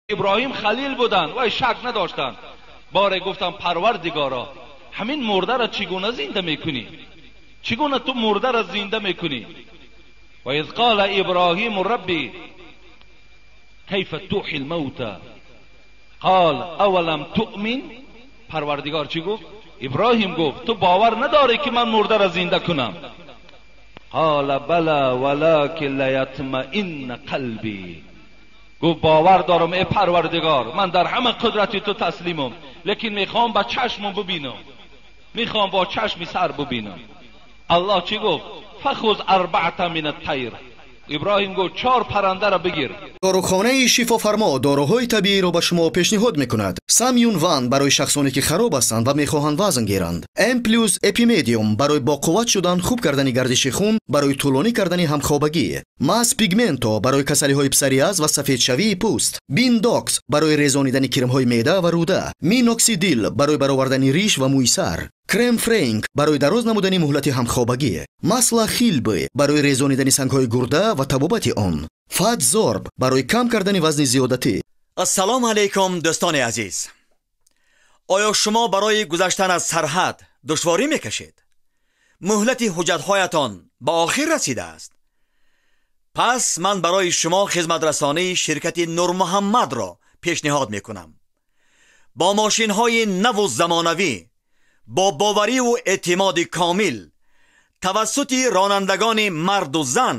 ابراهیم خلیل بودند و شک نداشتند. باره گفتم پروردگارا، همین مرده را چگونه زنده میکنی؟ چگونه تو مرده را زنده میکنی؟ و اذ قال ابراهیم ربی کیف تحیی الموتى قال اولم تؤمن. پروردگار چی گفت؟ ابراهیم گفت تو باور نداری که من مرده را زنده کنم؟ قال بلى ولكن لیطمئن قلبی. گفت باور دارم ای پروردگار، من در همه قدرت تو تسلیمم، لیکن میخوام با چشمم ببینم، میخوام با چشم سر ببینم. الله چی گفت؟ فخذ اربعة من الطیر. ابراهیم گفت 4 پرنده را بگیر. داروخانه شفافرما داروهای طبیعی را به شما پیشنهاد میکند. سامیون وان برای شخصانی که خراب هستند و میخواهند وزن گیرند. ام پلوس اپیمدیوم برای با قوت شدن، خوب کردن گردش خون، برای طولانی کردن همخوابگی. ماس پیگمنتو برای کسلی های پسوریاز و سفید شوی پوست. بیندوکس برای ریزانیدن کرم های معده و روده. مینوکسیدیل برای برآوردن ریش و موی سر. کرم فرانک برای دراز نمودن مهلت همخوابگی. масла хилбы барои резонидани сангҳои гурда ва табобати он. Фатзорб барои кам кардани вазни зиёдатӣ. Ассалому алайкум дӯстони азиз. Оё шумо барои гузаштан аз сарҳад душворӣ мекашед? Муҳлати ҳуҷҷатҳоятон ба охир расидааст. Пас ман барои шумо хизматрасонии ширкати Нурмуҳаммадро пешниҳод мекунам. Бо мошинҳои наву замонавӣ, бо бовариву эътимоди комил, тавассути ронандагони марду зан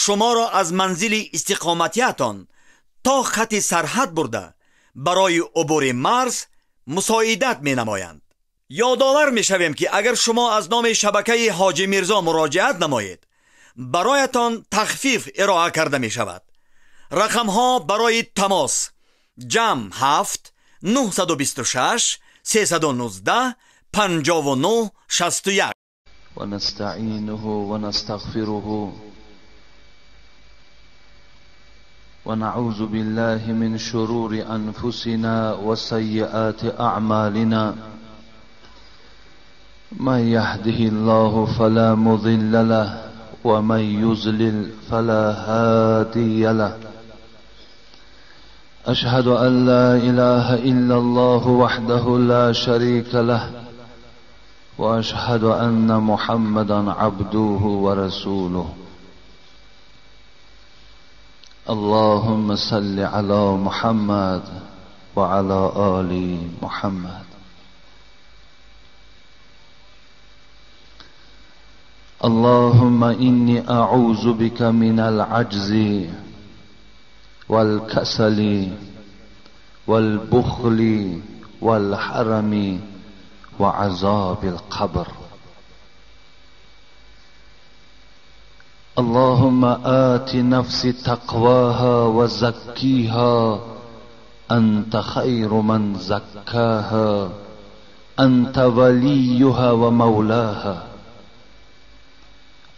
шуморо аз манзили истиқоматиятон то хати сарҳад бурда барои убури марз мусоидат менамоянд. Ёдовар мешавем, ки агар шумо аз номи шабакаи Ҳоҷи Мирзо муроҷиат намоед, бароятон тахфиф ироа карда мешавад. Рақамҳо барои тамос: ҷамъ 7 926 319 59 61. ونستعينه ونستغفره ونعوذ بالله من شرور أنفسنا وسيئات أعمالنا. من يهده الله فلا مضل له ومن يضلل فلا هادي له. أشهد أن لا إله إلا الله وحده لا شريك له وأشهد أن محمدا عبده ورسوله. اللهم صل على محمد وعلى آل محمد. اللهم إني أعوذ بك من العجز والكسل والبخل والحرم وعذاب القبر. اللهم آت نفسي تقواها وزكيها أنت خير من زكاها أنت وليها ومولاها.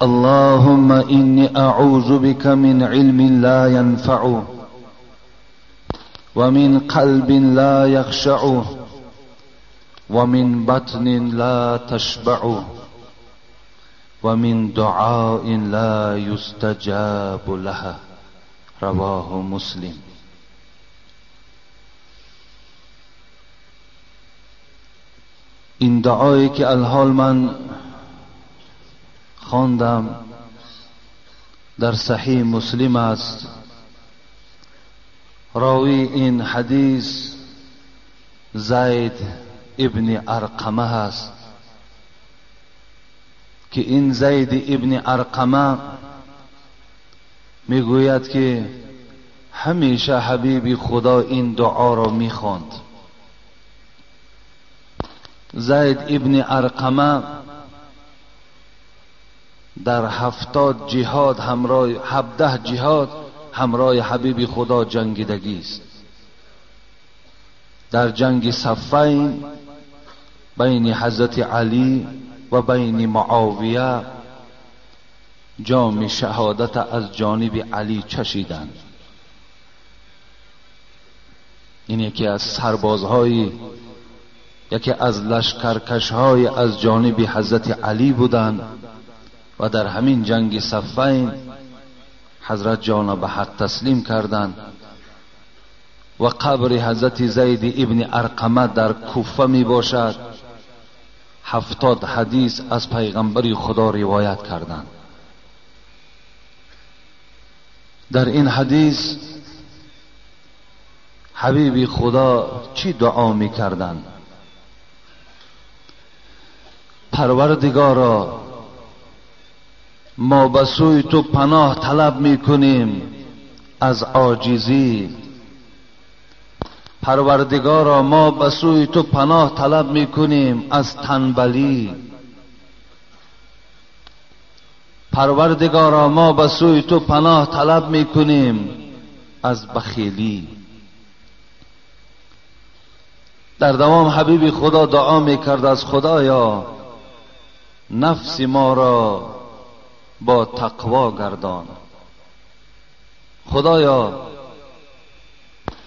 اللهم إني أعوذ بك من علم لا ينفع ومن قلب لا يخشع ومن بطن لا تشبع ومن دعاء لا يستجاب لها. رواه مسلم. این دعایی که الحال من خواندم در صحیح مسلم است. راوی این حدیث زید ابن ارقمه هست که این زید ابن ارقمه میگوید که همیشه حبیب خدا این دعا را میخواند. زید ابن ارقمه در 70 جهاد همراه 17 جهاد همراه حبیب خدا جنگیدگی است. در جنگ صفین بین حضرت علی و بین معاویه جام شهادت از جانب علی چشیدند. این یکی از سربازهای، یکی از لشکرکشهای از جانب حضرت علی بودند و در همین جنگ صفین حضرت جان به حق تسلیم کردند و قبر حضرت زید ابن ارقمه در کوفه می باشد 70 حدیث از پیغمبر خدا روایت کردند. در این حدیث حبیب خدا چی دعا می کردند؟ پروردگارا، ما به سوی تو پناه طلب می کنیم از عاجزی. پروردگارا، ما به سوی تو پناه طلب می کنیم از تنبلی. پروردگارا، ما به سوی تو پناه طلب می کنیم از بخیلی. در دوام حبیب خدا دعا می کرد از خدایا نفس ما را با تقوا گردان. خدایا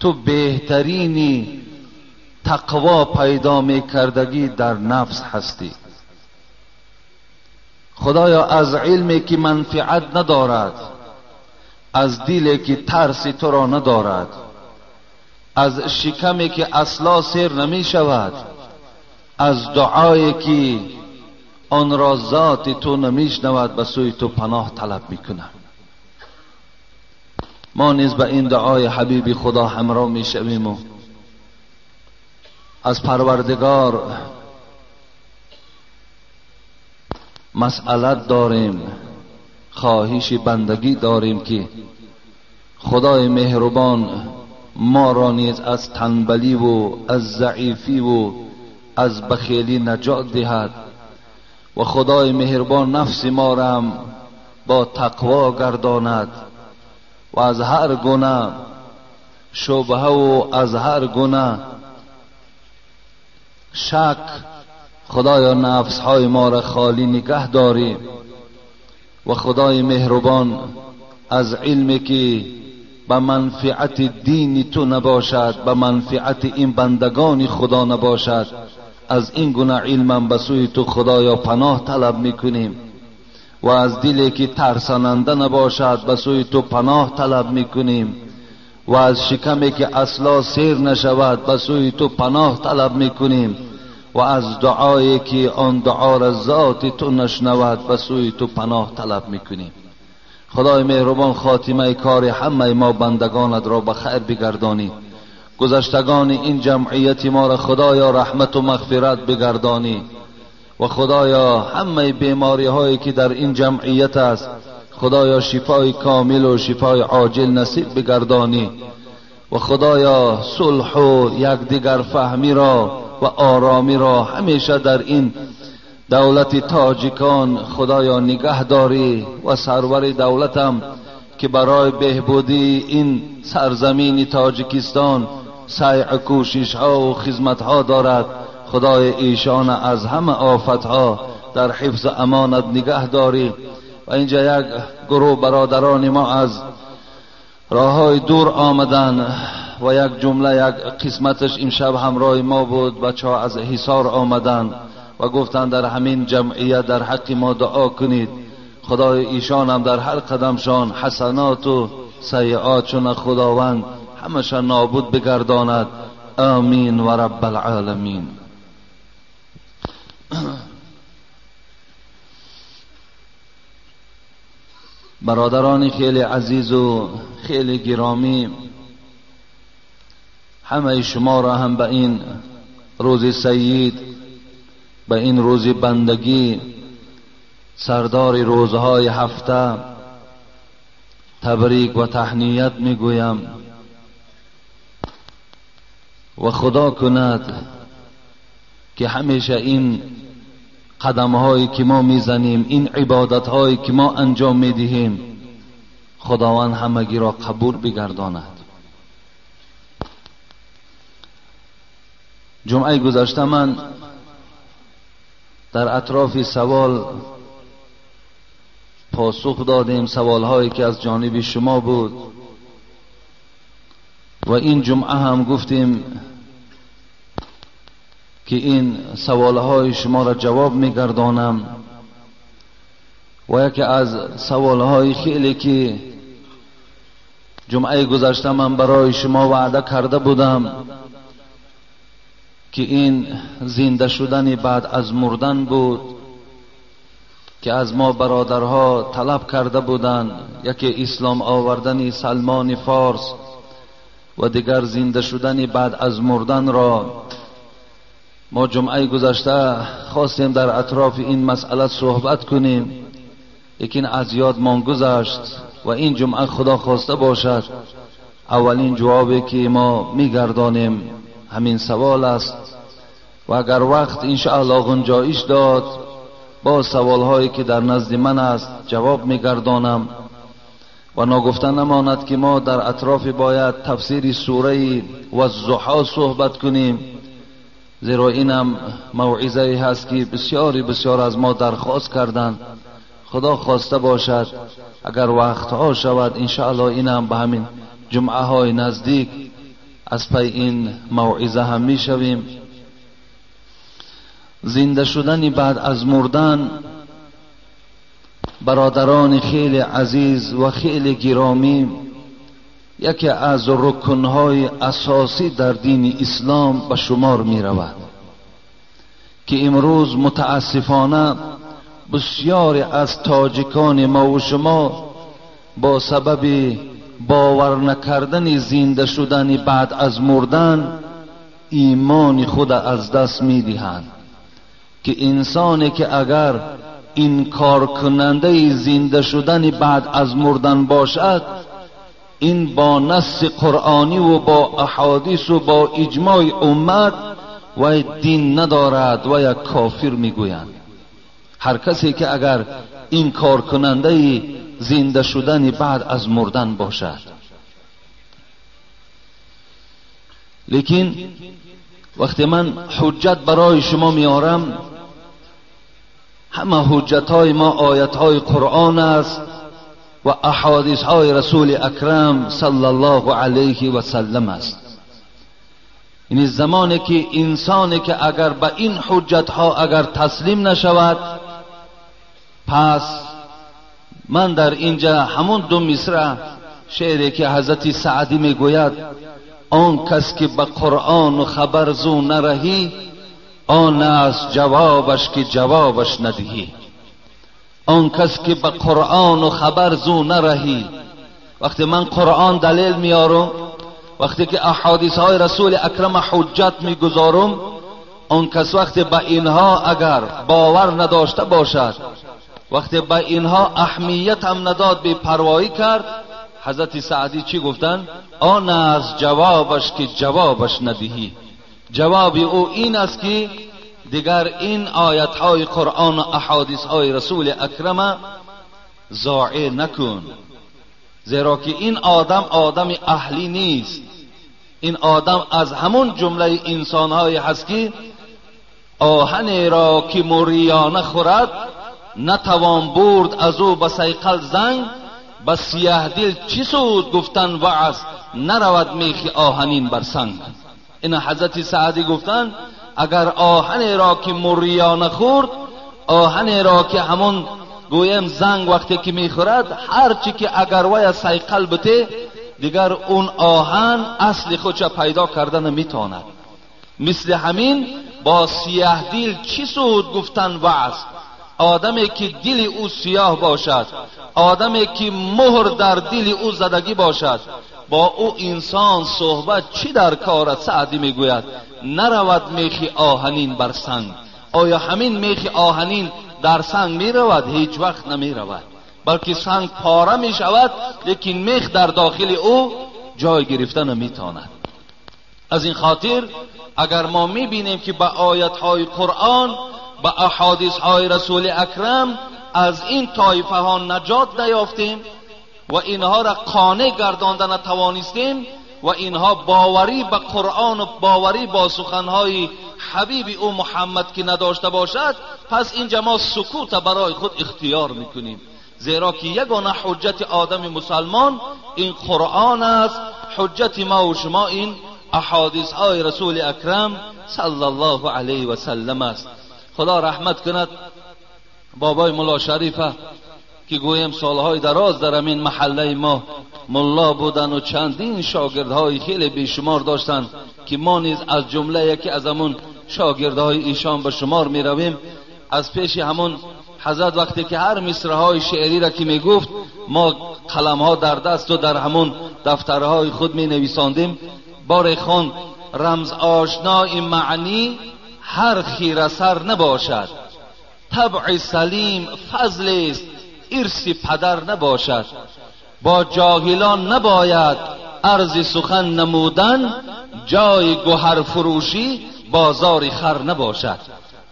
تو بهترینی تقوا پیدا می کردگی در نفس هستی. خدایا از علمی که منفعت ندارد، از دلی که ترس تو را ندارد، از شکمی که اصلا سیر نمی شود، از دعایی که آن را ذات تو نمی شنود به سوی تو پناه طلب می کنم. ما نیز به این دعای حبیب خدا همراه می شویم و از پروردگار مسئلت داریم، خواهش بندگی داریم که خدای مهربان ما را نیز از تنبلی و از ضعیفی و از بخیلی نجات دهد و خدای مهربان نفس ما را هم با تقوا گرداند و از هر گونه شبهه و از هر گونه شک خدایا نفس های ما را خالی نگه داری و خدای مهربان از علمی که به منفعت دین تو نباشد، به منفعت این بندگان خدا نباشد، از این گونه علم به سوی تو خدایا پناه طلب میکنیم و از دلی که ترساننده نباشد به سوی تو پناه طلب میکنیم و از شکمی که اصلا سیر نشود به سوی تو پناه طلب میکنیم و از دعایی که آن دعا را ذات تو نشنود به سوی تو پناه طلب میکنیم. خدای مهربان خاتمه کار همه ما بندگانت را به خیر بگردانی. گذشتگان این جمعیت ما را خدایا رحمت و مغفرت بگردانی و خدایا همه بیماری هایی که در این جمعیت است خدایا شفای کامل و شفای عاجل نصیب بگردانی و خدایا صلح و یکدیگر فهمی را و آرامی را همیشه در این دولت تاجیکان خدایا نگه داری و سرور دولتم که برای بهبودی این سرزمین تاجیکستان سعی کوشش ها و خدمت ها دارد، خدای ایشان از همه آفت ها در حفظ امانت نگه داری. و اینجا یک گروه برادران ما از راه های دور آمدن و یک جمله یک قسمتش امشب همراه ما بود، بچه ها از حصار آمدن و گفتند در همین جمعیت در حق ما دعا کنید. خدای ایشان هم در هر قدمشان حسنات و سیئاتشون خداوند همشان نابود بگرداند. آمین و رب العالمین. برادران خیلی عزیز و خیلی گرامی، همه شما را هم به این روز سید، به این روز بندگی، سردار روزهای هفته تبریک و تهنیت میگویم و خدا کند که همیشه این قدم هایی که ما میزنیم، این عبادت هایی که ما انجام میدهیم، خداوند همگی را قبول بگرداند. جمعه گذشته من در اطراف سوال پاسخ دادیم، سوال هایی که از جانب شما بود و این جمعه هم گفتیم که این سوال های شما را جواب میگردانم و یکی از سوال های خیلی که جمعه گذشته من برای شما وعده کرده بودم که این زنده شدن بعد از مردن بود که از ما برادرها طلب کرده بودند، یکی اسلام آوردن سلمان فارس و دیگر زنده شدن بعد از مردن را. ما جمعه گذشته خواستیم در اطراف این مسئله صحبت کنیم، لیکن از یادمان گذشت و این جمعه خدا خواسته باشد اولین جوابی که ما میگردانیم همین سوال است و اگر وقت انشاءالله گنجایش داد با سوالهایی که در نزد من است جواب میگردانم. و ناگفته نماند که ما در اطراف باید تفسیر سوره والضحی صحبت کنیم، زیرا اینم موعظه هست که بسیاری بسیار از ما درخواست کردند. خدا خواسته باشد اگر وقتها شود انشاءالله اینم به همین جمعه های نزدیک از پی این موعظه هم میشویم. زنده شدن بعد از مردن برادران خیلی عزیز و خیلی گرامی یکی از رکنهای اساسی در دین اسلام به شمار می رود که امروز متاسفانه بسیاری از تاجیکان ما و شما با سبب باور نکردن زنده شدن بعد از مردن ایمان خود از دست می دهند که انسانی که اگر انکار کننده زنده شدن بعد از مردن باشد، این با نص قرآنی و با احادیث و با اجماع امت و دین ندارد و یک کافر میگویند. هر کسی که اگر انکار کننده زنده شدن بعد از مردن باشد. لیکن وقتی من حجت برای شما میارم، همه حجت های ما آیت های قرآن است و احادیث های رسول اکرم صلی الله علیه و سلم است. یعنی زمانی که انسانی که اگر به این حجت ها اگر تسلیم نشود، پس من در اینجا همون دو مصرع شعری که حضرت سعدی میگوید: آن کس که به قرآن و خبر زو نرهی، آن است جوابش که جوابش ندهی. آن کس که به قرآن و خبر زو نرهی. وقتی من قرآن دلیل میارم، وقتی که احادیث های رسول اکرم حجت میگذارم، آن کس وقتی به اینها اگر باور نداشته باشد، وقتی به اینها اهمیت هم نداد، بی پروایی کرد، حضرت سعدی چی گفتن؟ آن از جوابش که جوابش ندهی. جواب او این است که دیگر این آیت های قرآن و احادیث های رسول اکرم ضایع نکن، زیرا که این آدم آدم اهلی نیست. این آدم از همون جمله انسان های هست که آهنی را که موریانه خورد، نتوان برد از او به صیقل زنگ، به سیه دل چی سود گفتن وعظ، نرود میخ آهنین بر سنگ. این حضرت سعدی گفتن اگر آهنی را که موریانه خورد، آهنی را که همون گویم زنگ وقتی که میخورد، هرچی که اگر وی صیقل بته، دیگر اون آهن اصل خودش پیدا کردن نمیتواند. مثل همین با سیه دل چی سود گفتن وعظ. آدمی که دل او سیاه باشد، آدمی که مهر در دل او زدگی باشد، با او انسان صحبت چی در کار است؟ سعدی میگوید نرود میخ آهنین بر سنگ. آیا همین میخ آهنین در سنگ میرود؟ هیچ وقت نمیرود، بلکه سنگ پاره میشود، لیکن میخ در داخل او جای گرفته نمیتواند. از این خاطر اگر ما میبینیم که به آیت های قرآن، به احادیث های رسول اکرم از این طایفه ها نجات نیافتیم و اینها را قانع گردانده نتوانستیم و اینها باوری به قرآن و باوری با سخنهای حبیب او محمد که نداشته باشد، پس اینجا ما سکوت برای خود اختیار میکنیم، زیرا که یگانه حجت آدم مسلمان این قرآن است. حجت ما و شما این احادیث های رسول اکرم صلی الله علیه و سلم است. خدا رحمت کند بابای ملا شریفه که گویم سالهای دراز در همین محله ما ملا بودن و چندین شاگردهای خیلی بیشمار داشتند که ما نیز از جمله یکی از همون شاگردهای ایشان به شمار می رویم. از پیش همون حضرت وقتی که هر مصرع‌های شعری را که می گفت ما قلم‌ها در دست و در همون دفترهای خود می نویساندیم. بار خان رمز آشنای معنی هر خیره سر نباشد، طبع سلیم فضل است ارث پدر نباشد. با جاهلان نباید عرض سخن نمودن، جای گوهر فروشی بازار خر نباشد.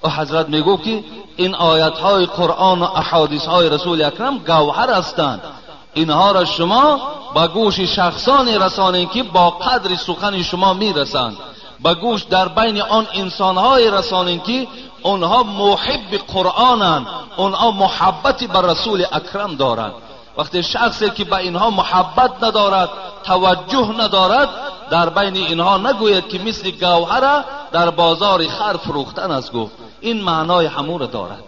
و حضرت میگفت که این آیت های قرآن و احادیث های رسول اکرم گوهر هستند، اینها را شما با گوش شخصانی رسانید که با قدر سخن شما میرسند، با گوش در بین آن انسانهای رسانید که آنها محب قرآنند، آنها محبت بر رسول اکرم دارند. وقتی شخصی که به اینها محبت ندارد، توجه ندارد، در بین اینها نگوید که مثل گوهر در بازار خر فروختن است. گفت این معنای همون را دارد.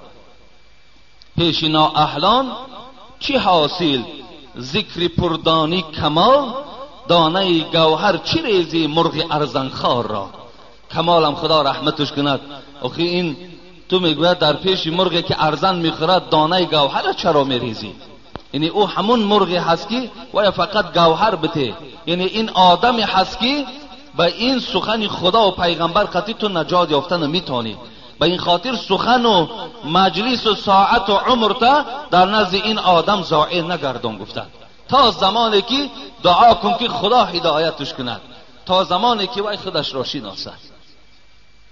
پیش نااهلان چی حاصل ذکر پردانی کمال، دانه گوهر چی ریزی مرغ ارزنخوار را. کمالم خدا رحمتش کند. آخه این تو میگوید در پیش مرغی که ارزن میخورد دانه گوهر چرا میریزی؟ یعنی او همون مرغی هست که ویا فقط گوهر بته. یعنی این آدمی هست که به این سخن خدا و پیغمبر قطعی تو نجات یافتن نمیتونی. به این خاطر سخن و مجلس و ساعت و عمر تا در نزد این آدم ضایع نگردون گفتن، تا زمانی که دعا کن که خدا هدایتش کند، تا زمانی که وی خودش را شناسد.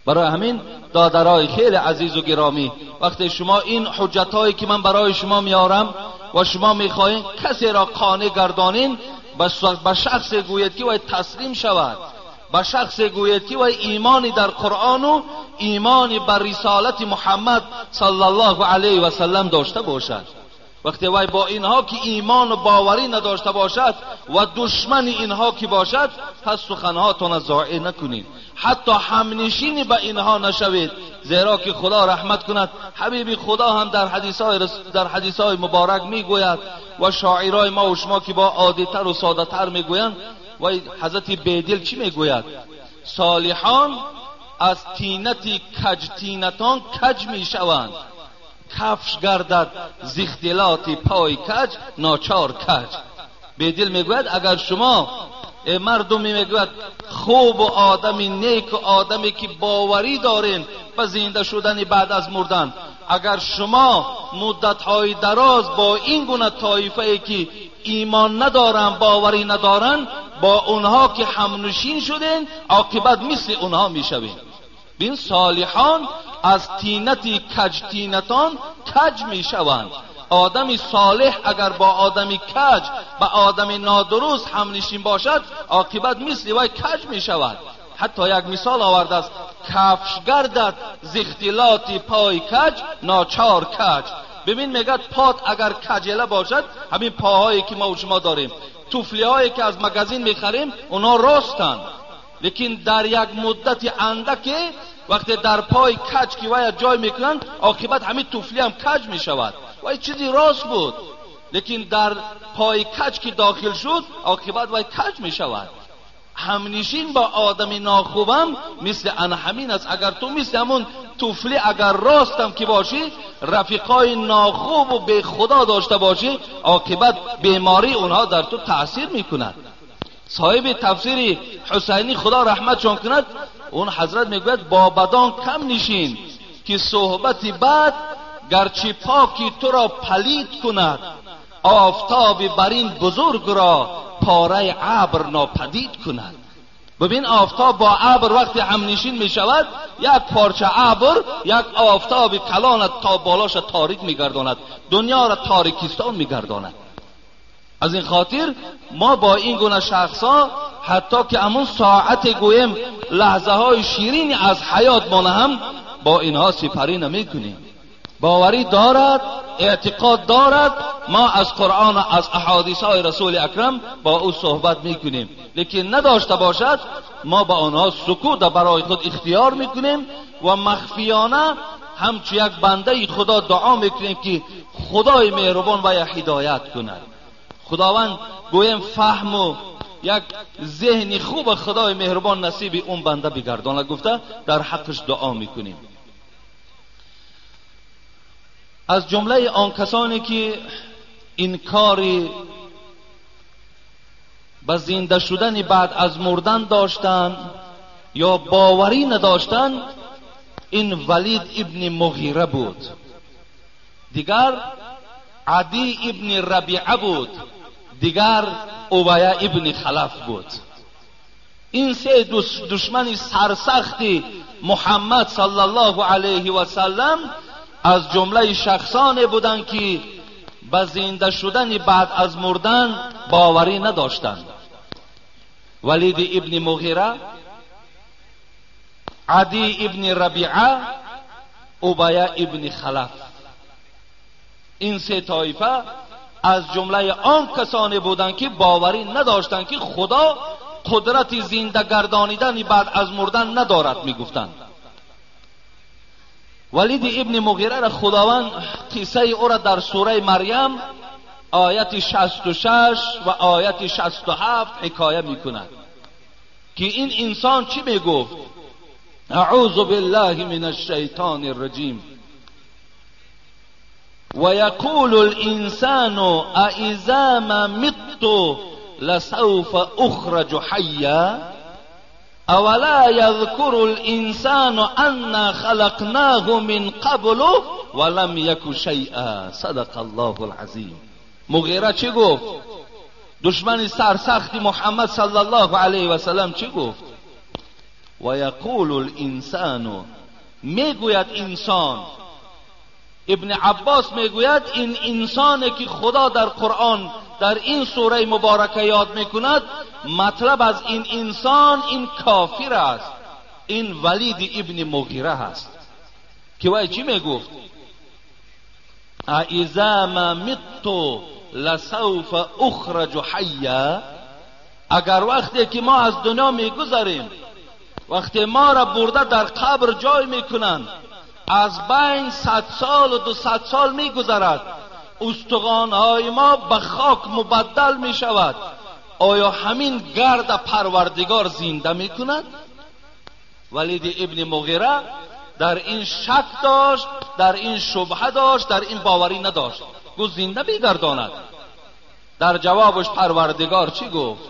برای همین دادرای خیلی عزیز و گرامی، وقتی شما این حجتهایی که من برای شما میارم و شما میخواین کسی را قانع گردانین، به شخص گوید که وی تسلیم شود، به شخص گوید که وی ایمانی در قرآن و ایمانی بر رسالت محمد صلی الله علیه و سلم داشته باشد. وقتی وی با اینها که ایمان و باوری نداشته باشد و دشمن اینها که باشد، پس سخنهاتان ضایع نکنید، حتی همنشینی به اینها نشوید، زیرا که خدا رحمت کند. حبیب خدا هم در حدیثهای مبارک میگوید و شاعرای ما و شما که با عادیتر و ساده تر میگویند، و حضرت بیدل چی میگوید؟ صالحان از تینت کج تینتان کج میشوند، کفش گردد ز اختلاط پای کج ناچار کج. بیدل میگوید اگر شما مردمی میگوید خوب و آدمی نیک و آدمی که باوری دارین به زنده شدن بعد از مردن، اگر شما مدت‌های دراز با این گونه طایفه که ایمان ندارن، باوری ندارن، با اونها که همنشین شدین، عاقبت مثل اونها میشوین. بین صالحان از تینت کج تینتان کج میشوند. آدمی صالح اگر با آدمی کج، با آدمی نادرست همنشین باشد، عاقبت مثل وی کج میشود. حتی یک مثال آورده است: کفش گردد ز اختلاط پای کج ناچار کج. ببین میگد پات اگر کجله باشد، همین پاهایی که ما و شما داریم، توفلی هایی که از مگزین میخریم، اونا راستند، لیکن در یک مدت اندک وقتی در پای کج که وی جای میکنن، عاقبت همین توفلی هم کج میشود. وی چیزی راست بود، لیکن در پای کج که داخل شد، عاقبت وی کج میشود. همنشین با آدم ناخوبم مثل ان همین است. اگر تو مثل همون توفلی اگر راستم که باشی، رفیقای ناخوب و به خدا داشته باشی، عاقبت بیماری اونها در تو تاثیر میکند. صاحب تفسیر حسینی خدا رحمتشان کند، اون حضرت میگوید با بدان کم نشین که صحبت بد گرچه پاکی تو را پلید کند، آفتاب برین بزرگ را پاره ابر ناپدید کند. ببین آفتاب با ابر وقتی همنشین می شود، یک پارچه ابر یک آفتاب کلان تا بالاش تاریک می گرداند، دنیا را تاریکستان می گرداند. از این خاطر ما با این گونه شخصا حتی که همون ساعت گویم لحظه های شیرین از حیات ما هم با اینها سپری نمی کنیم. باوری دارد، اعتقاد دارد، ما از قرآن و از احادیث های رسول اکرم با او صحبت میکنیم، لیکن نداشته باشد ما با آنها سکوت برای خود اختیار میکنیم و مخفیانه همچو یک بنده خدا دعا میکنیم که خدای مهربان و هدایت کند، خداوند گویم فهم و یک ذهن خوب خدای مهربان نصیب اون بنده بگردانه گفته در حقش دعا میکنیم. از جمله آن کسانی که انکاری به زنده شدن بعد از مردن داشتند یا باوری نداشتند، این ولید ابن مغیره بود، دیگر عدی ابن ربیعه بود، دیگر ابیه ابن خلف بود. این سه دشمن سرسخت محمد صلی الله علیه و سلم از جمله شخصانی بودند که به زنده شدن بعد از مردن باوری نداشتند. ولید ابن مغیره، عدی ابن ربیعه، ابیه ابن خلف، این سه طایفه از جمله آن کسانی بودند که باوری نداشتند که خدا قدرت زنده گردانیدن بعد از مردن ندارد میگفتند. ولید ابن مغیره را خداوند قصه او را در سوره مریم آیت 66 و آیت 67 حکایه میکند که این انسان چی میگفت؟ اعوذ بالله من الشیطان الرجیم ويقول الإنسان أإذا ما مت لسوف أخرج حيا أولا يذكر الإنسان أنا خلقناه من قبل ولم يك شيئا صدق الله العظیم. مغیره چی گفت؟ دشمن سرسخت محمد صلی الله علیه و سلم چی گفت؟ ويقول الإنسان، میگوید انسان. ابن عباس میگوید این انسانی که خدا در قرآن در این سوره مبارکه یاد میکند، مطلب از این انسان این کافر است، این ولید ابن مغیره است که وی چی میگفت؟ اذا ما مت لسوف اخرج حیا، اگر وقتی که ما از دنیا میگذریم، وقتی ما را برده در قبر جای میکنند، از بین 100 سال و 200 سال میگذرد، استخوان‌های ما به خاک مبدل میشود، آیا همین گرد پروردگار زنده میکند؟ ولید ابن مغیره در این شک داشت، در این شبهه داشت، در این باوری نداشت، گفت زنده میگرداند. در جوابش پروردگار چی گفت؟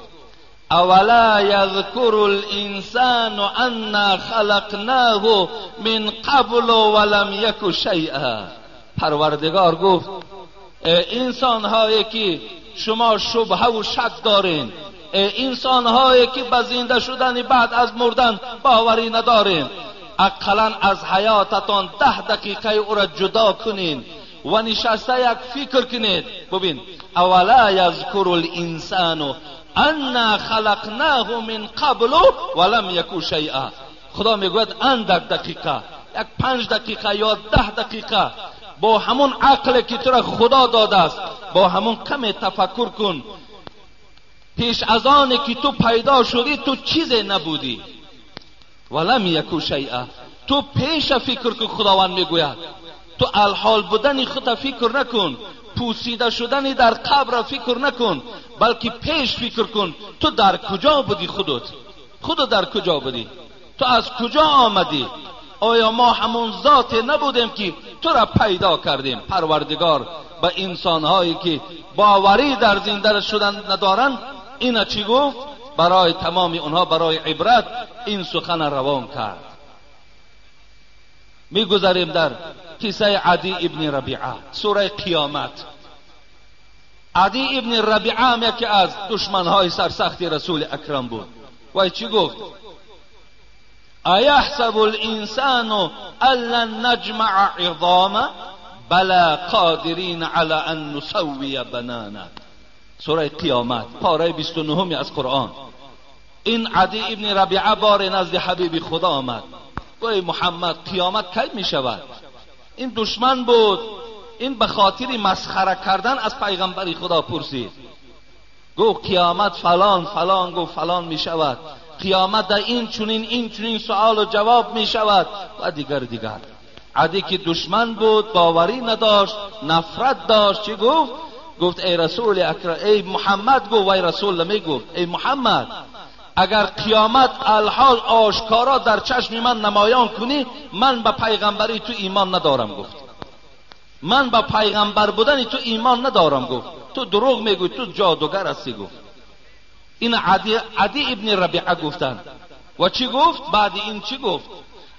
اولا یذکر الانسان انا خلقناه من قبل ولم یک شیئا. پروردگار گفت انسان هایی که شما شبهه و شک دارین، انسان هایی که به زنده شدن بعد از مردن باوری ندارین، اقلا از حیاتتان 10 دقیقه او را جدا کنین و نشسته یک فکر کنید. ببین، اولا یذکر الانسان انا خلقناه من قبل ولم یک شیئا. خدا میگوید اندک دقیقه، یک 5 دقیقه یا 10 دقیقه با همون عقل که تو را خدا داده است، با همون کم تفکر کن. پیش از آن که تو پیدا شدی تو چیزی نبودی، ولم یک شیئا. تو پیش فکر کن، خداوند میگوید تو الحال بودن خود فکر نکن، پوسیده شدن در قبر فکر نکن، بلکه پیش فکر کن تو در کجا بودی، خودت در کجا بودی، تو از کجا آمدی؟ آیا ما همون ذات نبودیم که تو را پیدا کردیم؟ پروردگار به انسانهایی که باوری در زنده شدن ندارند اینا چی گفت؟ برای تمام اونها برای عبرت این سخن روان کرد. میگذریم در قصه عدی ابن ربیعه، سوره قیامت. عدی ابن ربیعه هم یکی از دشمنهای سرسخت رسول اکرم بود. وی چی گفت؟ ایحسب الانسان ان لن نجمع عظاما بلا قادرین علی ان نسوی بنانا. سوره قیامت، پاره 29 از قرآن. این عدی ابن ربیعه بار نزد حبیب خدا آمد، گوی محمد قیامت کی می شود؟ این دشمن بود، این به خاطر مسخره کردن از پیغمبر خدا پرسید. گفت قیامت فلان فلان، گفت فلان می شود، قیامت در این چنین این چنین سوال و جواب می شود و دیگر دیگر. عدی که دشمن بود، باوری نداشت، نفرت داشت، چی گفت؟ گفت ای رسول اکرم، ای محمد، گفت وای رسول نمیگفت، ای محمد اگر قیامت الحال آشکارا در چشم من نمایان کنی، من به پیغمبری تو ایمان ندارم. گفت من به پیغمبر بودن تو ایمان ندارم. گفت تو دروغ میگوی، تو جادوگر هستی. گفت این عدی ابن ربیعه گفتن. و چی گفت؟ بعد این چی گفت؟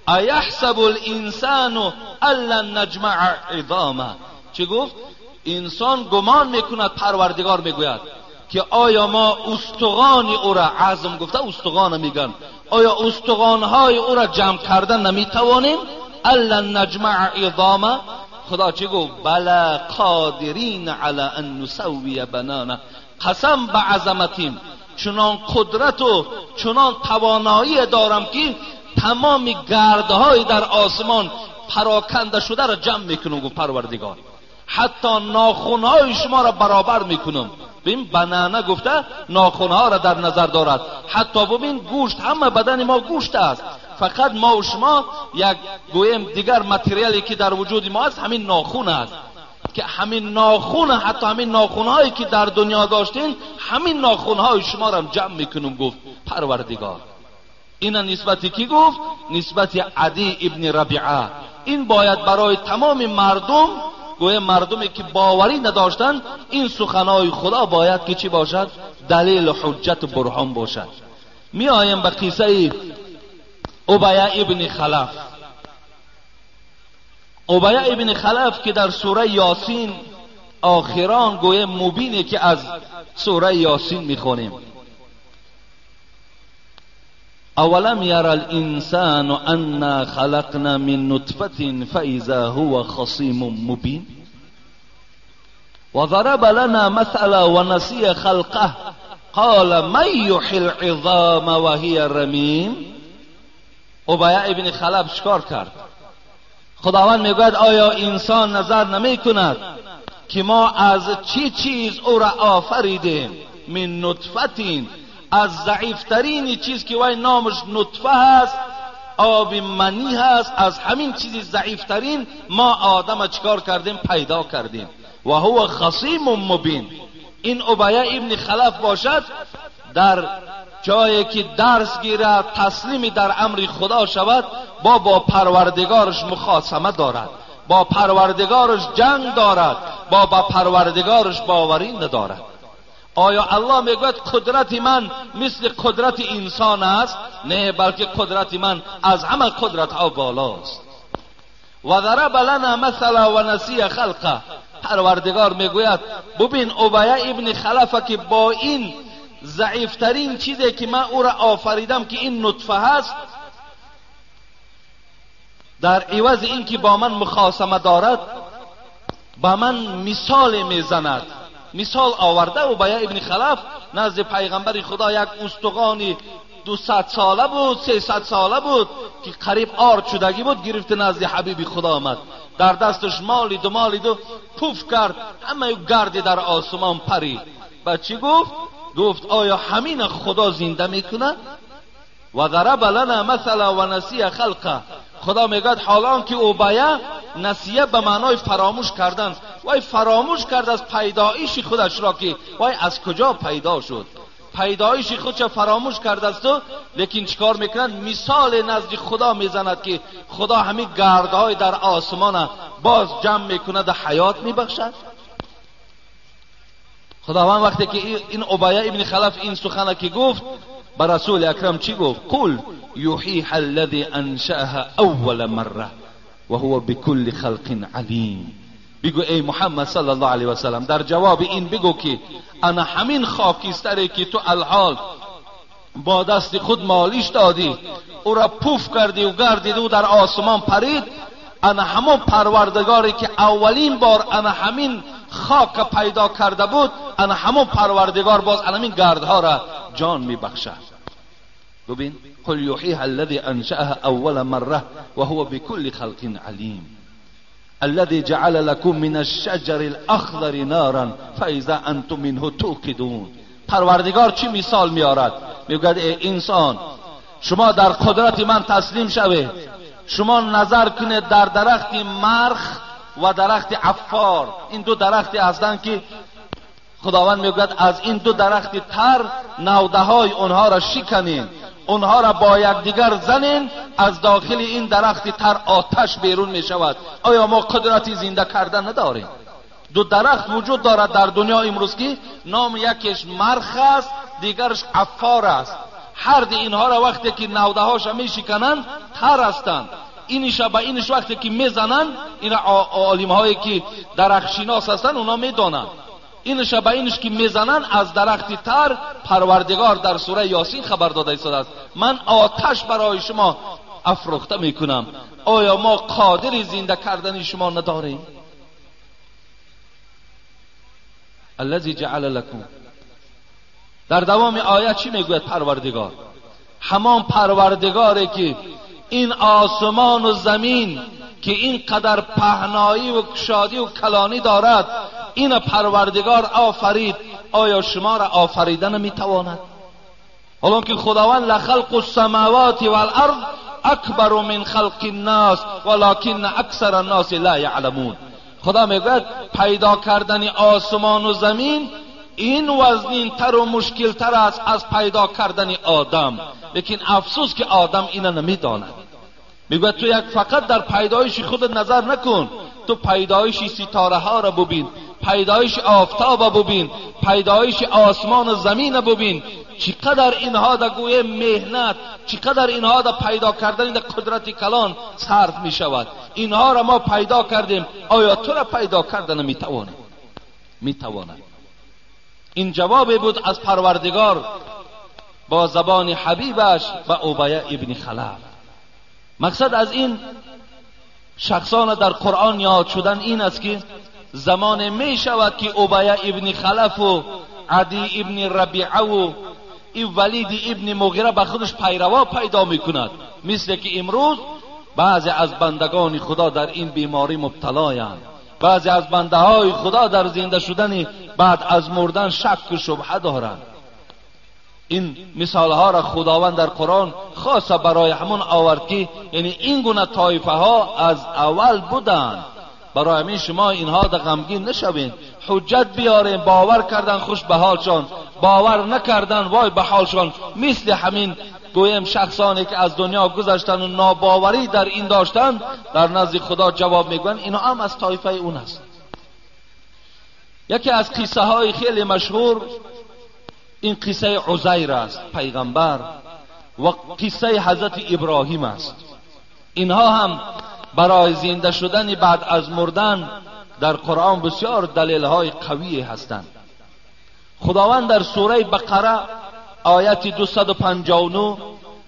ایحسب الانسان ان لن نجمع عظامه. چی گفت؟ انسان گمان میکند، پروردگار میگوید که آیا ما استخوان او را، عظم گفته استخوان میگن، آیا استخوانهای او را جمع کردن نمیتوانیم؟ ان لن نجمع عظامه. خدا چی گفت؟ بلا قادرین علی ان نسوی بنانه. قسم به عظمتیم، چنان قدرت و چنان توانایی دارم که تمام گردهای در آسمان پراکنده شده را جمع میکنم. گفت پروردگار حتی ناخنهای شما را برابر میکنم. ببین بنانه گفته ناخنها را در نظر دارد. حتی ببین گوشت، همه بدن ما گوشت است، فقط ما و شما یک گویم دیگر متریالی که در وجود ما است همین ناخن است، که همین ناخن، حتی همین ناخنهایی که در دنیا داشتین، همین ناخنهای شما را جمع میکنم. گفت پروردگار اینا نسبتی کی گفت؟ نسبت عدی ابن ربیعه. این باید برای تمام مردم، گویا مردمی که باوری نداشتن، این سخنهای خدا باید که چی باشد؟ دلیل حجت و برهان باشد. می آیم به قصه ابی ابن خلف. ابی ابن خلف که در سوره یاسین آخران گویا مبینه که از سوره یاسین میخونیم. اولم ير الانسان انا خلقنا من نطفة فاذا هو خصيم مبين وضرب لنا مثلا ونسي خلقه قال من يحيي العظام وهي رميم. ابی ابن خلف چکار کرد؟ خداوند میگوید آیا انسان نظر نمی کند که ما از چی چیز او را آفریدیم؟ من نطفة، از ضعیفترین چیز که وای نامش نطفه هست، آب منی هست، از همین چیزی ضعیفترین ما آدم چکار کردیم؟ پیدا کردیم. و هو خصیم مبین. این ابی ابن خلف باشد در جایی که درس گیرد، تسلیم در امر خدا شود، با پروردگارش مخاصمه دارد، با پروردگارش جنگ دارد، با پروردگارش باوری ندارد. آیا الله میگوید قدرت من مثل قدرت انسان است؟ نه، بلکه قدرت من از همه قدرت ها بالاست. و ضرب لنا مثلا و نسی خلقه. پروردگار میگوید ببین ابی ابن خلفه که با این ضعیفترین چیزی که من او را آفریدم که این نطفه هست، در عوض این که با من مخاصمه دارد با من مثال میزند. مثال آورده و ابی ابن خلف نزد پیغمبر خدا یک استخوان 200 ساله بود، 300 ساله بود که قریب آرد شدگی بود، گرفت نزد حبیب خدا آمد، در دستش مالید و مالید و پوف کرد، همه گردی در آسمان پرید. بعد چی گفت؟ گفت آیا همین خدا زنده میکنه؟ و ضرب لنا مثلا و نسی خلقه. خدا میگوید حالان که ابی نسیه به معنای فراموش کردن، وای فراموش کرد از پیدایش خودش را که وای از کجا پیدا شد، پیدایش خودش فراموش کرده است. لیکن چیکار میکنند؟ مثال نزد خدا میزند که خدا همین گردهای در آسمان باز جمع میکند و حیات میبخشد. خداوند وقتی که این ابی ابن خلف این سخنه که گفت به رسول اکرم چی گفت؟ قل یحییها الذی انشأها اول مره وهو بكل خلق علیم. بگو ای محمد صلی الله علیه و سلم، در جواب این بگو که انا همین خاکستری که تو الحال با دست خود مالیش دادی، او را پوف کردی و گردید و در آسمان پرید، انا همون پروردگاری که اولین بار انا همین خاک پیدا کرده بود، انا همون پروردگار باز انا همین گردها را جان میبخشد. ببین قل یحییها الذی انشأها اول مره وهو بكل خلق علیم الذي جعل لكم من الشجر الاخضر نارا فاذا انتم منه توقدون. پروردگار چی مثال میارد؟ میگوید ای انسان، شما در قدرت من تسلیم شوید، شما نظر کنید در درخت مرخ و درخت عفار، این دو درختی هستند که خداوند میگوید از این دو درخت تر نوده‌های اونها را شکنین، اونها را با یکدیگر زنین، از داخل این درخت تر آتش بیرون می شود. آیا ما قدرت زنده کردن نداریم؟ دو درخت وجود دارد در دنیا امروز که نام یکیش مرخ است، دیگرش عفار است. هر دی اینها را وقتی که نوده هاش می شکنند تر هستند، اینش به اینش وقتی که میزنند، این عالم هایی که درخت شناس هستند اونا میدانند، اینش به اینش که میزنن از درخت تر، پروردگار در سوره یاسین خبر داده است من آتش برای شما افروخته میکنم. آیا ما قادر زنده کردن شما نداریم؟ الذی جعل لکم. در دوام آیه چی میگوید پروردگار؟ همان پروردگاری که این آسمان و زمین که اینقدر پهنایی و کشادی و کلانی دارد، این پروردگار آفرید، آیا شما را آفریدن میتواند؟ حالا که خداوند لخلق السماوات والارض اکبر من خلق الناس ولکن اکثر الناس لا یعلمون. خدا میگوید پیدا کردن آسمان و زمین این وزنین تر و مشکل تر است از پیدا کردن آدم، لیکن افسوس که آدم اینو نمیداند. میگوید تو یک فقط در پیدایش خودت نظر نکن، تو پیدایش ستاره ها را ببین، پیدایش آفتاب را ببین، پیدایش آسمان و زمین را ببین، چقدر اینها در گویه مهنت، چقدر اینها در پیدا کردن در قدرت کلان صرف می شود. اینها را ما پیدا کردیم، آیا تو را پیدا کردن میتوانیم؟ میتواند. این جوابی بود از پروردگار با زبان حبیبش و ابی ابن خلف. مقصد از این شخصان در قرآن یاد شدن این است که زمان می شود که ابی ابن خلف و عدی ابن ربیعه و این ولید ابن مغیره به خودش پیروا پیدا می کند، مثل که امروز بعضی از بندگان خدا در این بیماری مبتلایند، بعضی از بنده های خدا در زنده شدن بعد از مردن شک و شبهه دارند. این مثال ها را خداوند در قرآن خاصه برای همون آورد که یعنی این گونه طایفه ها از اول بودند. برای همین شما اینها در غمگین نشوین، حجت بیارین، باور کردن خوش به حالشان، باور نکردن وای به حالشان. مثل همین گویم شخصانی که از دنیا گذشتن و ناباوری در این داشتن، در نزد خدا جواب میگن اینا هم از طایفه اون است. یکی از قصه های خیلی مشهور این قصه عزیر است پیغمبر و قصه حضرت ابراهیم است. اینها هم برای زنده شدن بعد از مردن در قرآن بسیار دلیل های قوی هستند. خداوند در سوره بقره آیت 259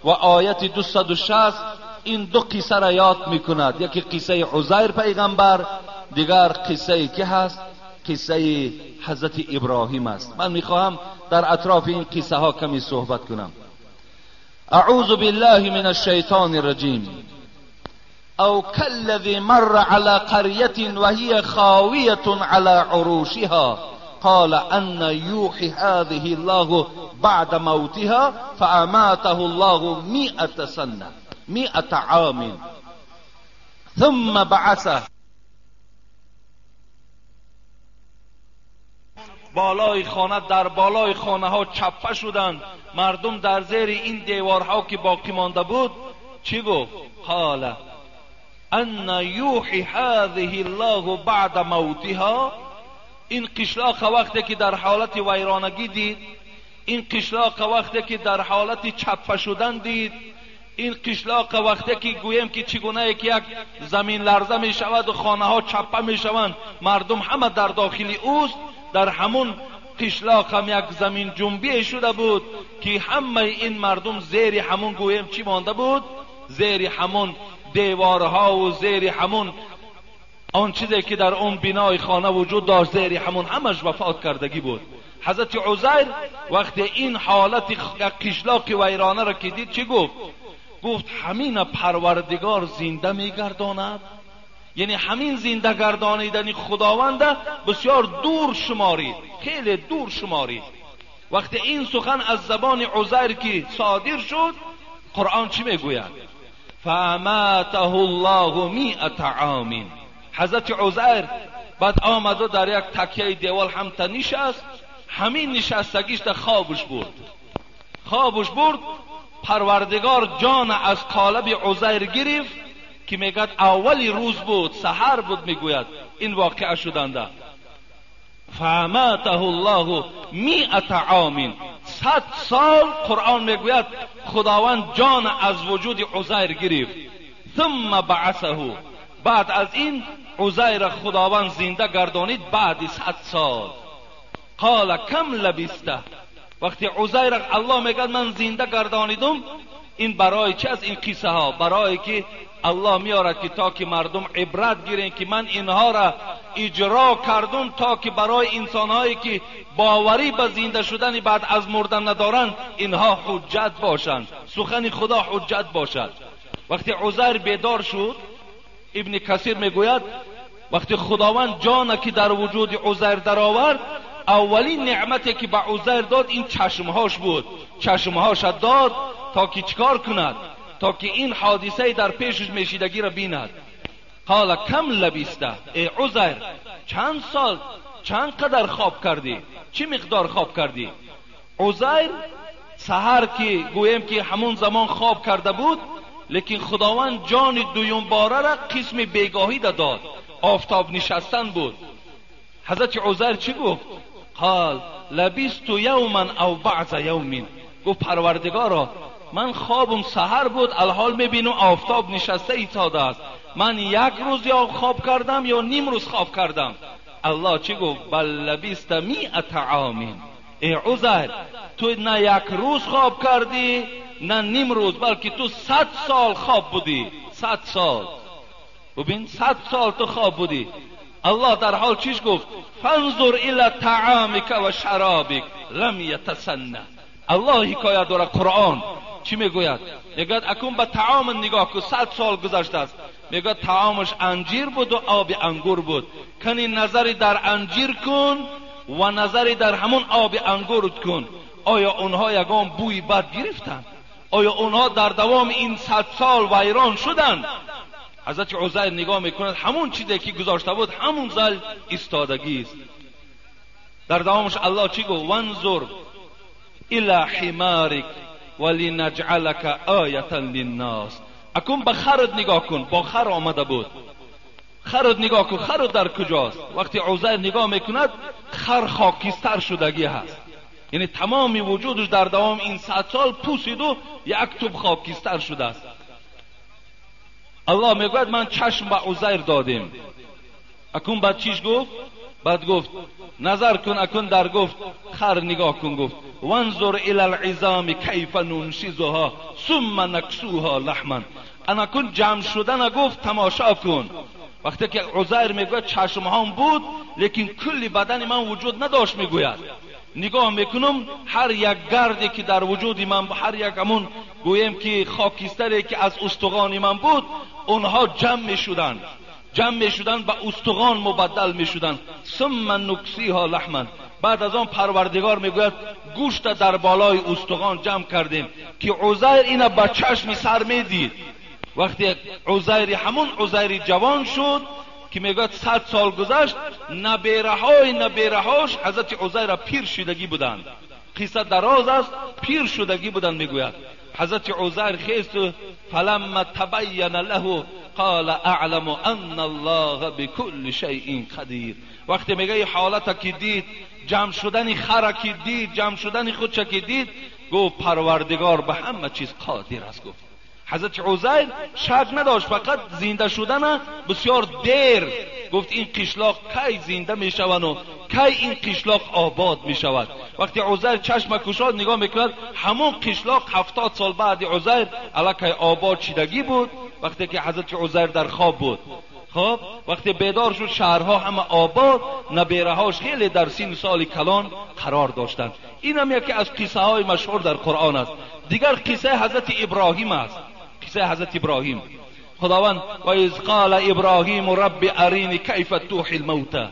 و آیت 260 این دو قصه را یاد میکند. یکی قصه عزیر پیغمبر، دیگر قصه که هست قصه حضرت ابراهیم است. من میخواهم در اطراف این قصه ها کمی صحبت کنم. اعوذ بالله من الشیطان الرجیم. او كالذي مر على قرية وهي خاوية على عروشها قال أن يوحي هذه الله بعد موتها فأماته الله 100 سنة 100 عام ثم بعثه. بالای خانه، در بالای خانه ها چپه شدند، مردم در زیر این دیوارها که باقی مانده بود چی گفت؟ قال ان یوحی هذه الله بعد موتها. این قشلاق وقتی که در حالت ویرانگی دید، این قشلاق وقتی که در حالت چپه شدن دید، این قشلاق وقتی که گویم که چگونه یک زمین لرزه می شود و خانه ها چپه می شوند، مردم همه در داخل اوست، در همون قشلاق هم یک زمین جنبی شده بود که همه این مردم زیر همون گویم چی مانده بود؟ زیر همون دیوارها و زیر همون آن چیزی که در اون بنای خانه وجود داشت، زیر همون همش وفات کردگی بود. حضرت عزیر وقتی این حالت قشلاق ویرانه را که دید چی گفت؟ گفت همین پروردگار زنده میگرداند. یعنی همین زنده گردانیدن خداوند بسیار دور شمارید، خیلی دور شمارید. وقتی این سخن از زبان عزیر که صادر شد، قرآن چی میگوید؟ فاماته الله 100 عام. حضرت عزیر Баъд омаду дар як такяи девол ҳамта нишаст. Ҳамин нишастагишта хобш бурд. Хобш бурд. Парвардигор ҷон аз қолаби Узайр гирифт ки мегӯяд аввали рӯз буд, саҳар буд, мегӯяд ин воқеа шуданда. فاماته الله 100 عام. 100 сол قرآن мегӯяд خداوند جان از وجود عزیر گرفت. ثم بعثه. بعد از این عزیر خداوند زنده گردانید بعد 100 سال. قال کم لبسته. وقتی عزیر الله میگه من زنده گردانیدم، این برای چه از این قصه ها؟ برای که الله میارد که تا که مردم عبرت گیرن که من اینها را اجرا کردم، تا که برای انسانهایی که باوری به زنده شدن بعد از مردن ندارند اینها حجت باشند، سخن خدا حجت باشد. وقتی عزیر بیدار شد، ابن کثیر میگوید وقتی خداوند جان که در وجود عزیر درآورد، اولین نعمتی که به عزیر داد این چشمهاش بود. چشمهاش داد تا که چیکار کند؟ تا که این حادثه در پیشش میشیدگی را بیند. قال کم لبسته. ای عزیر چند سال، چند قدر خواب کردی؟ چی مقدار خواب کردی؟ عزیر سحر که گوییم که همون زمان خواب کرده بود، لیکن خداوند جان دویم باره را قسم بیگاهی داد، آفتاب نشستن بود. حضرت عزیر چی گفت؟ قال لبست یوما او بعض یوم. گفت پروردگارا من خوابم سحر بود، الحال میبینم آفتاب نشسته ایستاده است. من یک روز یا خواب کردم یا نیم روز خواب کردم. الله چی گفت؟ بل لبست 100 عام. ای عزیر تو نه یک روز خواب کردی نه نیم روز، بلکه تو 100 سال خواب بودی. 100 سال. ببین 100 سال تو خواب بودی. الله در حال چیش گفت؟ فانظر الی طعامک و شرابک لم یتسنه. الله حکایت داره قرآن چی میگوید؟ میگوید اکنون به طعام نگاه کن، 100 سال گذشته است. میگوید طعامش انجیر بود و آب انگور بود. کنی نظری در انجیر کن و نظری در همون آب انگور کن. آیا اونها یگان بوی بد گرفتند؟ آیا اونها در دوام این 100 سال ویران شدند؟ حضرت عزیر نگاه میکند همون چیزی که گذاشته بود همون زل ایستادگی است. در دوامش الله چی گفت؟ وانظر الی حمارک ولنجعلک آیة للناس. اکنون به خرد نگاه کن، با خر آمده بود. خرد نگاه کن، خرد در کجاست؟ وقتی عزیر نگاه میکند خر خاکستر شدگی هست، یعنی تمام وجودش در دوام این 100 سال پوسید و یک توپ خاکستر شده است. الله میگوید من چشم به عزیر دادیم. اکنون بعد چیش گفت؟ بعد گفت نظر کن. اکنون در گفت خر نگاه کن، گفت وانظر الی العظام کیف ننشزها ثم نکسوها لحما. اکنون جمع شدن گفت تماشا کن. وقتی که عزیر میگوید چشم هم بود لیکن کل بدن من وجود نداشت. میگوید نگاه میکنم هر یک گردی که در وجود من، هر یک همون گویم که خاکستری که از استخوان من بود، اونها جمع میشدند، جمع میشدند به استخوان مبدل میشدند. ثم نکسیها لحما. بعد از آن پروردگار میگوید گوشت در بالای استخوان جمع کردیم که عزیر اینا به چشم سر میدید. وقتی عزیر همون عزیر جوان شد که میگوید 100 سال گذشت، نبیره‌های نبیره‌هاش حضرت عزیر پیر شدگی بودند. قصه دراز است، پیر شدگی بودند. میگوید حضرت عزیر خیست فلما تبین له قال اعلم ان الله بكل شیء قدیر. وقتی میگه حالت که دید، جمع شدن خر که دید، جمع شدن خودش که دید، گفت پروردگار به همه چیز قادر است. گفت حضرت عزیر شک نداشت، فقط زنده شدن بسیار دیر. گفت این قشلاق کی زنده می شوند و کی این قشلاق آباد می شود. وقتی عزیر چشم کشاد نگاه میکند همون قشلاق 70 سال بعد عزیر الکی آباد شدگی بود. وقتی که حضرت عزیر در خواب بود، خب وقتی بیدار شد شهرها همه آباد، نبیرهاش خیلی در سین سال کلان قرار داشتند. این هم یکی از قصه های مشهور در قرآن است. دیگر قصه حضرت ابراهیم است. قصه حضرت ابراهیم، خداوند و اذ قال ابراهیم رب ارینی کیف تحیی الموتى.